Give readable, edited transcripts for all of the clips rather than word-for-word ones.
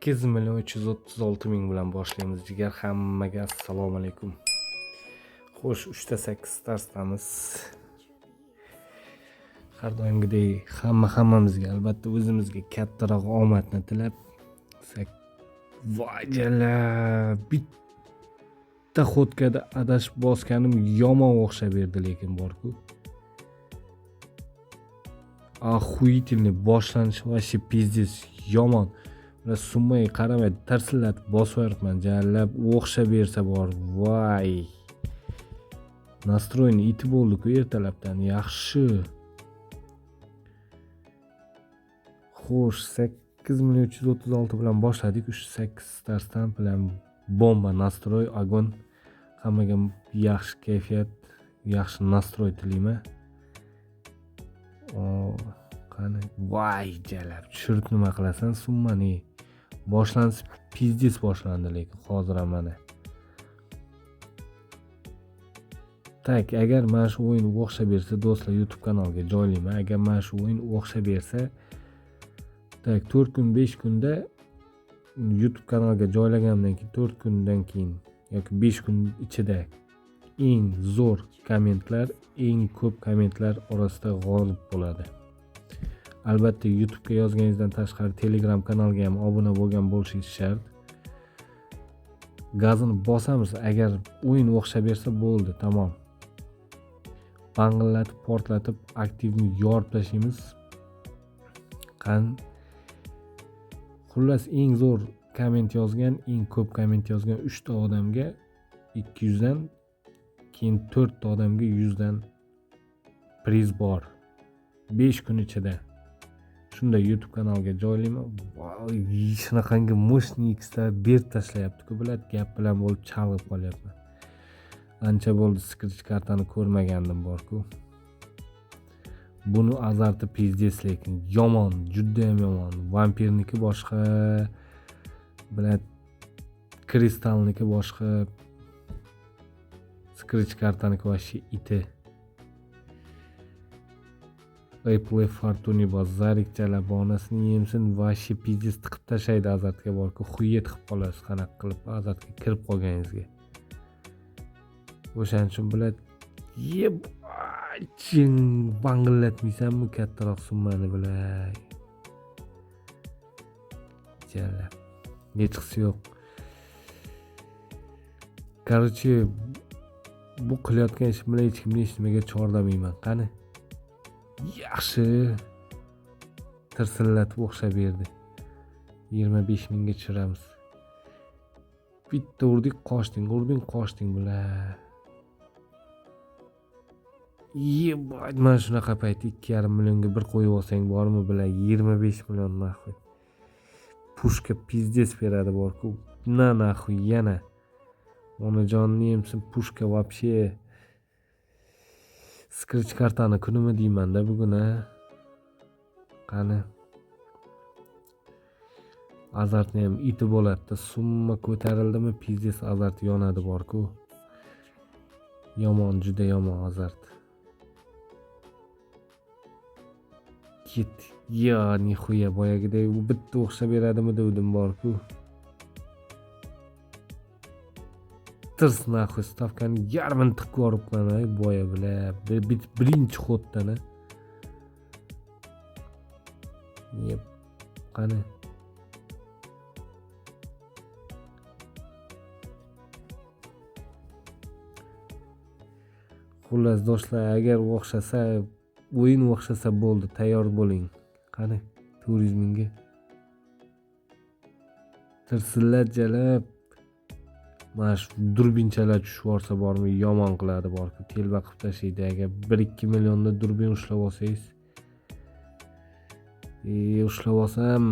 8 336 000 bilan boshlaymiz, jigar. Hammaga assalomu alaykum. Xo'sh, 3 ta 8 Starsdamiz. Har doimgidek hammamizga, albatta o'zimizga kattaroq omadni tilab. Voy jalab, bitta ходка da adashib bosganim yomon o'xshab berdi, lekin borku. Охуительный boshlanish, вообще пиздец yomon. Mana, summaga qaramay tarsillatib bosyapman, jalab, o'xshab bersa bor. Voy. Настрой ni iti bo'ldi-ku ertalabdan, yaxshi. Xo'sh, 8 336 bilan boshladik. 3 8 Starsdan bilan bomba настрой, огонь. Hammaga yaxshi kayfiyat, yaxshi настрой tilayman. O, qani? Voy jalab, tushirib nima qilasan summani? Boshlanish пиздец boshlandi, lekin hozir ham mana. Так, agar mana shu o'yin o'xshab bersa, do'stlar, YouTube kanalga joylayman. Agar mana shu o'yin o'xshab bersa, так, 4 kun, 5 kunda YouTube kanalga joylaganimdan keyin, 4 kundan keyin yoki 5 kun ichida eng zo'r kommentlar, eng ko'p kommentlar orasida g'olib bo'ladi. Albatta, YouTubega yozganingizdan tashqari Telegram kanalga ham obuna bo'lgan bo'lishingiz shart. Gazini bosamiz, agar o'yin o'xshab bersa bo'ldi, tamom. Bang'illatib, portlatib, aktivni yorib tashlaymiz. Qani? Xullas, eng zo'r komment yozgan, eng ko'p komment yozgan 3 ta odamga 200 dan, keyin 4 ta odamga 100 dan priz bor. 5 kun ichida. Shunda YouTube kanalga joylayman. Voy, shunaqangi мощный xlar berib tashlayapti-ku, блядь, gap bilan bo'lib chalg'ib qolyapman. Ancha bo'ldi scratch kartani ko'rmagandim borku. Buni azarti пиздец, lekin yomon, judayam yomon. Vampirniki boshqa, блядь, kristalniki boshqa. Scratch kartaniki вообще iti. Apple Fortune bor, zarikchalar onasini yemsin, вообще пиздец tiqib tashlaydi azartga borku, хует qilib qolasiz qanaqa qilib azartga kirib qolganingizga. O'shaning uchun, блядь, ебать, bang'illatmaysanmi kattaroq summani, блядь. Jalab. Hechqisi yo'q. Короче, bu qilayotgan ishim bilan hech kimni hech nimaga chorlamayman. Qani? Yaxshi. Tirsillatib o'xshab berdi. 25 mingga tushiramiz. Bitta urdik, qochding, urding, qochding, блядь. Ебать, mana shunaqa payt 2,5 millionga bir qo'yib olsang bormi, блядь, 25 million нахуй. Пушка пиздец beradi borku. На нахуй yana. Onajonini yemsin, пушка вообще. Scratch kartani kunimi deyman-da bugun a. Qani? Azartni ham iti bo'ladi-da. Summa ko'tarildimi, пиздец azart yonadi borku. Yomon, juda yomon azart. Ket. Ya, нихуя, boyagidek u bitta o'xshab beradimi devdim borku. Tirs нахуй, stavkani yarmini tiqib yuboribman ay boya, бля. Birinchi ход dan a. Yep. Qani? Xullas, do'stlar, agar o'xshasa, o'yin o'xshasa bo'ldi, tayyor bo'ling. Qani, 400 mingga. Tirsillat jalab. Mana shu durbinchalar tushib yuborsa bormi, yomon qiladi borku, telba qilib tashlaydi. Agar 1-2 millionda durbin ushlab olsangiz, ushlab olsam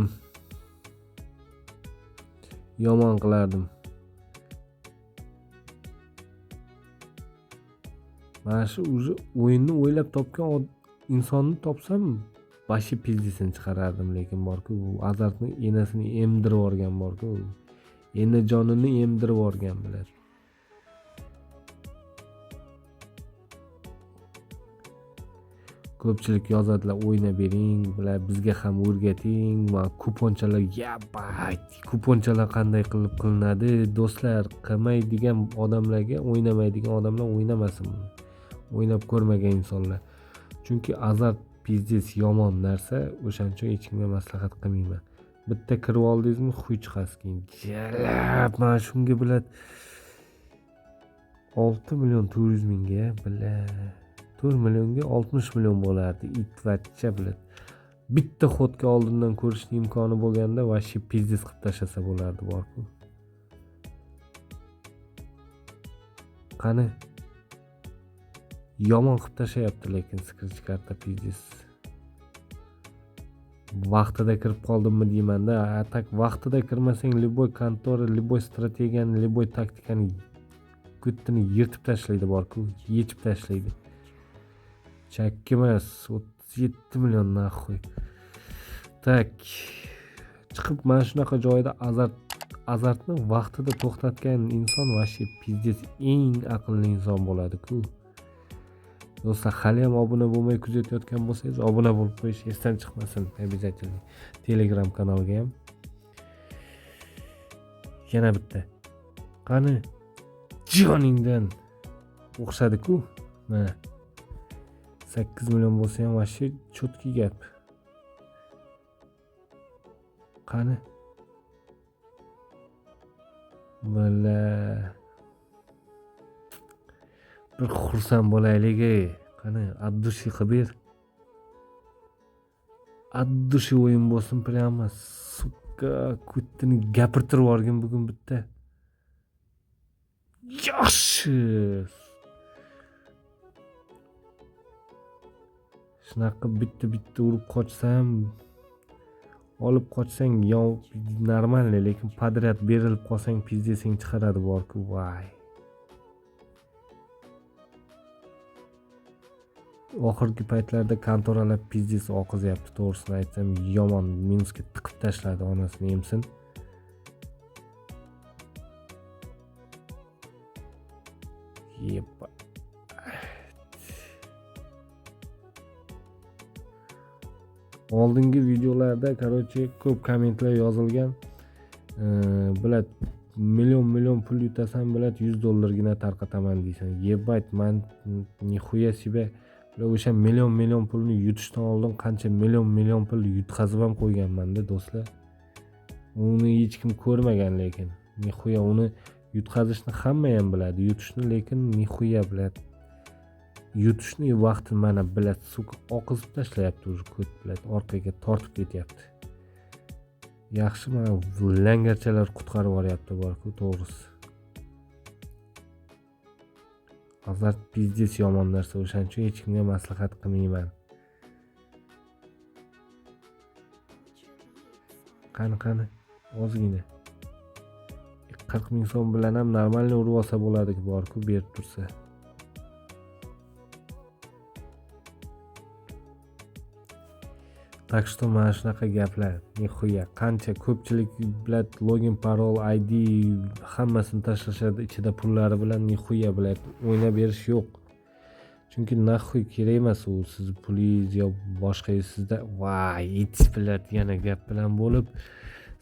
yomon qilardim. Mana shu уже o'yinni o'ylab topgan insonni topsam, вообще пиздец ini chiqarardim, lekin borku, bu azartni enasini emdirib yuborgan borku. Enajonini emdirib yuborgan, блядь. Ko'pchilik yozadilar, o'ynab bering, bular bizga ham o'rgating, va kuponchalar, yabayt, kuponchalar qanday qilib qilinadi? Do'stlar, qilmaydigan odamlarga, o'ynamaydigan odamlar o'ynamasin buni. O'ynab ko'rmagan insonlar. Chunki azart pizdец yomon narsa, o'shaning uchun hech kimga maslahat qilmayman. Bitta kirib oldingizmi, xuy chiqasiz keyin. Jalab, mana shunga bilad 6 million 400 mingga, bila 4 millionga 60 million bo'lardi. Itvatcha bilad. Bitta xodga oldindan ko'rishning imkoni bo'lganda vashi pizdец qilib tashlasa bo'lardi borku. Qani? Yomon qilib tashlayapti lekin scratch karta pizdец. Vaqtida kirib qoldimmi deymanda, a tak vaqtida kirmasang любой kontora, любой strategiyani, любой taktikani ko'ttini yirtib tashlaydi borku, yechib tashlaydi. Chakki emas, 37 million naxuy. Tak, chiqib mana shunaqa joyda azartni vaqtida to'xtatgan inson vashi pizdец eng aqlli inson bo'ladi-ku. Do'stlar, hali ham obuna bo'lmay kuzatayotgan bo'lsangiz, obuna bo'lib qo'yish esdan chiqmasin, обязательно. Telegram kanalga ham. Yana bitta. Qani joningdan o'xshadi-ku. Mana 8 million bo'lsa ham vashi cho'tki gap. Qani? Bala. Bir xursand bo'laylik ey. Qani, от души qilib ber. От души o'yin bo'lsin прямо, сука, ko'ttini gapirtirib yuborgin bugun bitta. Yaxshi. Shunaqa bitta-bitta urib qochsam, olib qochsang yo normalniy, lekin подряд berilib qolsang pizdesing chiqaradi borku, voy. Oxirgi paytlarda kontoralar pizdес oqizyapti, to'g'risini aytsam, yomon minusga tiqib tashladi, onasini emsin. Yepa. Oldingi videolarda, ko'p kommentlar yozilgan. Bilad million million pul yutasan, bilad 100 dollargina tarqataman deysan. Yebayt, man nixuya себе. Ular o'sha million million pulni yutishdan oldin qancha million million pul yutqazib ham qo'yganman-da, do'stlar. Uni hech kim ko'rmagan lekin. Nixuya uni yutqazishni hamma ham biladi, yutishni lekin nixuya biladi. Yutishni vaqti mana biladi, suka oqizib tashlayapti уже ko't biladi, orqaga tortib ketyapti. Yaxshi mana langarchalar qutqarib yuboryapti borku, to'g'risi. Azart pizdец yomon narsa, o'shaning uchun hech kimga maslahat qilmayman. Qani, qani, ozgina. 40 ming so'm bilan ham normalniy urib olsa bo'ladi borku, berib tursa. Так что mana shunaqa gaplar, nixuya, qancha ko'pchilik bilad login, parol, ID hammasini tashlashadi ichida pullari bilan, nixuya bilad o'ynab berish yo'q. Chunki naxuy kerak emas u siz pulingiz yo boshqa sizda, voy, it bilad yana gap bilan bo'lib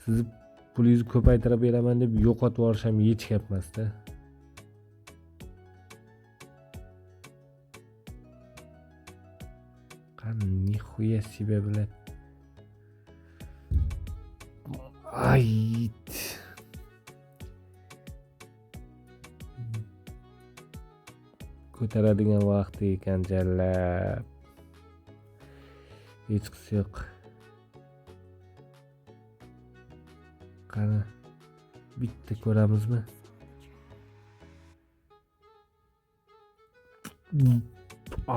sizni pulingizni ko'paytirib beraman deb yo'qotib yuborish ham hech gap emas-da. Qani nixuya себе bilad. Ay. Ko'taradigan vaqti ekan jallab. Hechqisi yo'q. Qani bitta ko'ramizmi?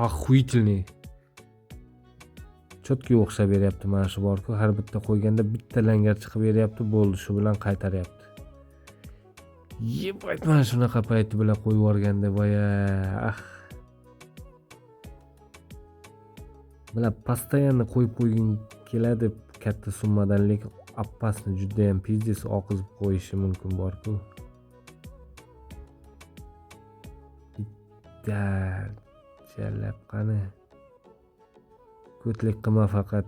Охуительный. Chotki o'xshab beryapti mana shu borku, har bitta qo'yganda bitta langar chiqib beryapti, bo'ldi, shu bilan qaytaryapti. Yebayt, mana shunaqa payti bilan qo'yib yuborganda boya, ah. Bilan постоянно qo'yib qo'yging keladi katta summadan, lekin appasni juda ham pizdец oqizib qo'yishi mumkin borku. Bitta jalab qani. Ko'tlik qilma faqat.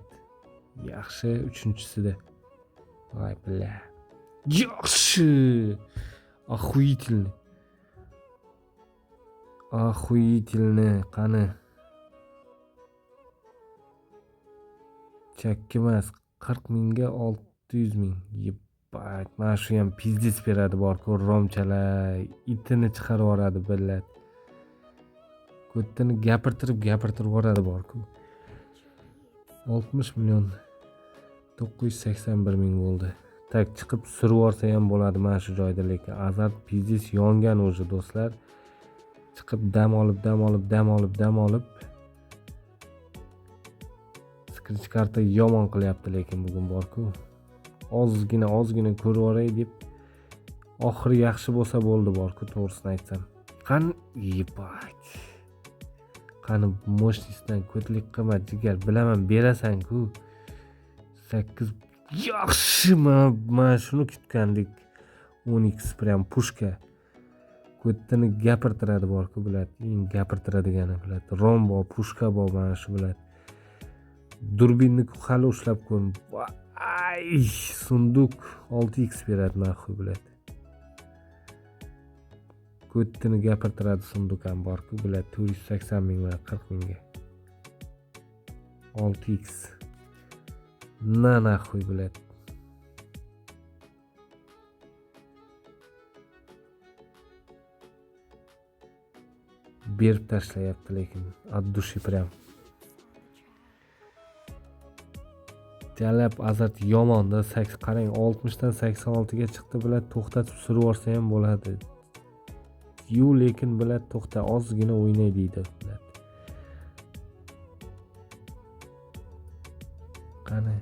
Yaxshi, uchinchisida. Voy бля. Yaxshi. Охуительный. Охуительный. Qani. Chakki emas, 40 mingga 600 ming. Ебать, mana shu ham пиздец beradi bor-ku, romchalar itini chiqarib yuboradi, блядь. Ko'tini gapirtirib gapirtirib yuboradi bor-ku. 60 million 981 ming bo'ldi. Так, chiqib surib yuborsa ham bo'ladi mana shu joyda, lekin azart пиздец yongan уже do'stlar. Chiqib dam olib, dam olib, dam olib, dam olib. Scratch karta yomon qilyapti lekin bugun bor-ku. Ozgina, ozgina ko'rib yuboray deb oxiri yaxshi bo'lsa bo'ldi bor-ku, to'g'risini aytsam. Qani, ебать. Qani мощностьdan ko'tlik qilma jigar, bilaman berasan-ku. 8 yaxshi, mana shuni kutgandik. 10x прям пушка. Ko'tini gapirtiradi bor-ku, блядь. Eng gapirtiradigani, блядь. Rom bor, пушка bor mana shu, блядь. Durbinni hali ushlab ko'r. Ay, сундук 6x beradi нахуй, блядь. Ko'tini gapirtiradi сундук ham bor-ku, блядь. 480 ming va 40 mingga. 6x. На нахуй, блядь. Berib tashlayapti lekin от души прям. Jalab azart yomonda, qarang, 60 dan 86 ga chiqdi, блядь, to'xtatib surib yuborsa ham bo'ladi. Yu lekin блядь, to'xta, ozgina o'ynay deydi, блядь. Qani.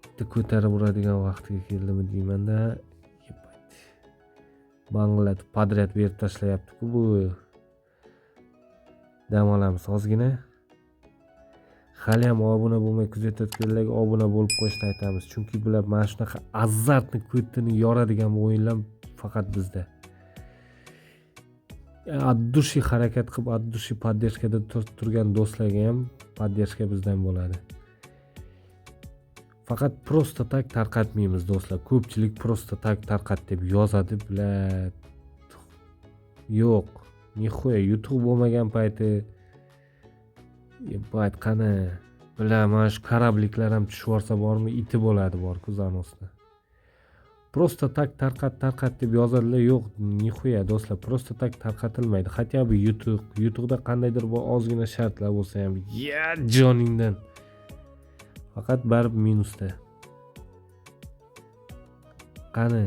Bitta ko'tarib uradigan vaqtiga keldimi deymanda. Ебать. Banglatib подряд berib tashlayapti-ku bu. Dam olamiz ozgina. Hali ham obuna bo'lmay kuzatayotganlarga obuna bo'lib qo'yishni aytamiz. Chunki bular mana shunaqa azartni ko'tini yoradigan o'yinlar faqat bizda. От души harakat qilib, от души поддержкада turgan do'stlarga ham поддержка bizdan bo'ladi. Faqat просто так tarqatmaymiz do'stlar. Ko'pchilik просто так tarqat deb yozadi, блядь. Yo'q, нихуя yutuq bo'lmagan payti. Ебать, qani. Бля, mana shu кораблик lar ham tushib yuborsa bormi, iti bo'ladi bor-ku занос ni. Просто так tarqat, tarqat deb yozadilar. Yo'q, нихуя do'stlar, просто так tarqatilmaydi. Хотя бы yutuq, yutuqda qandaydir bir ozgina shartlar bo'lsa ham, ya joningdan. Faqat baribir minusda. Qani.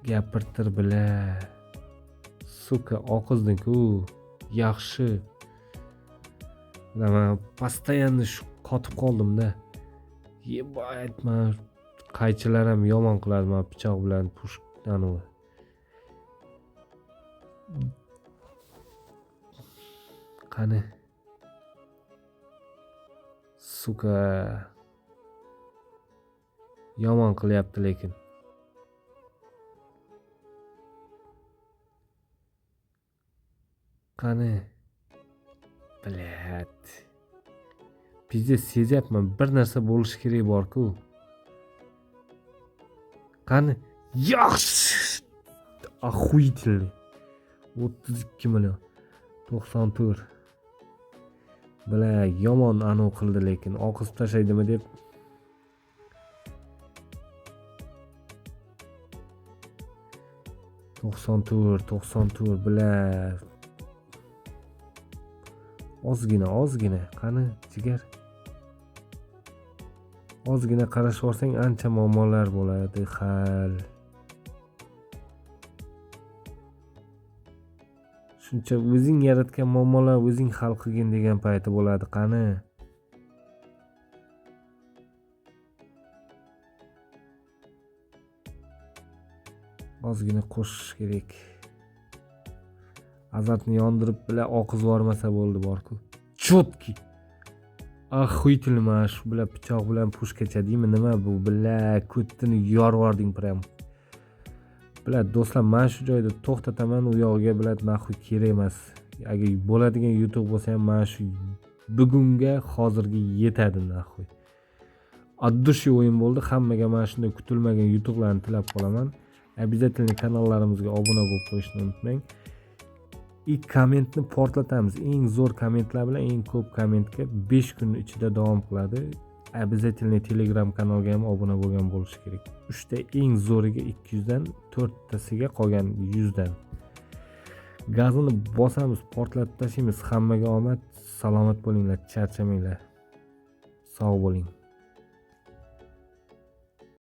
Gapirtir, бля. Сука, oqizding-ku. Yaxshi. Man постоянно shu qotib qoldim-da. Ебать, man qaychilar ham yomon qiladi, man pichoq bilan push anavi. Qani. Сука. Yomon qilyapti lekin. Qani. Блядь. Пиздец, sezyapman, bir narsa bo'lishi kerak bor-ku. Qani. Yaxshi. Охуительный. 32 million. 94. Бля, yomon anavi qildi lekin, oqizib tashlaydimi deb. 94, 94, бля. Ozgina, ozgina. Qani, jigar. Ozgina qarashib olsang ancha muammolar bo'ladi hal. Shuncha o'zing yaratgan muammolar o'zing hal qilgin degan payti bo'ladi. Qani. Ozgina qo'shish kerak. Azartni yondirib bilan oqizib yubormasa bo'ldi bor-ku. Чёткий. Охуительный mana shu bilan pichoq bilan пушка cha deymi nima bu, бля, ko'tini yorib yubording прям. Бля, do'stlar, mana shu joyda to'xtataman, u yog'iga блядь нахуй kerak emas. Agar bo'ladigan yutuq bo'lsa ham, mana shu bugunga, hozirgi yetadi, нахуй. От души o'yin bo'ldi. Hammaga mana shunday kutilmagan yutuqlarni tilab qolaman. Обязательно kanallarimizga obuna bo'lib qo'yishni unutmang и kommentni portlatamiz. Eng zo'r kommentlar bilan eng ko'p kommentga 5 kun ichida davom qiladi. Обязательно Telegram kanalga ham obuna bo'lgan bo'lishi kerak. Uchta eng zo'riga 200 dan, to'rttasiga qolgan 100 dan. Gazini bosamiz, portlatib tashlaymiz. Hammaga omad, salomat bo'linglar, charchamanglar, sog' bo'ling.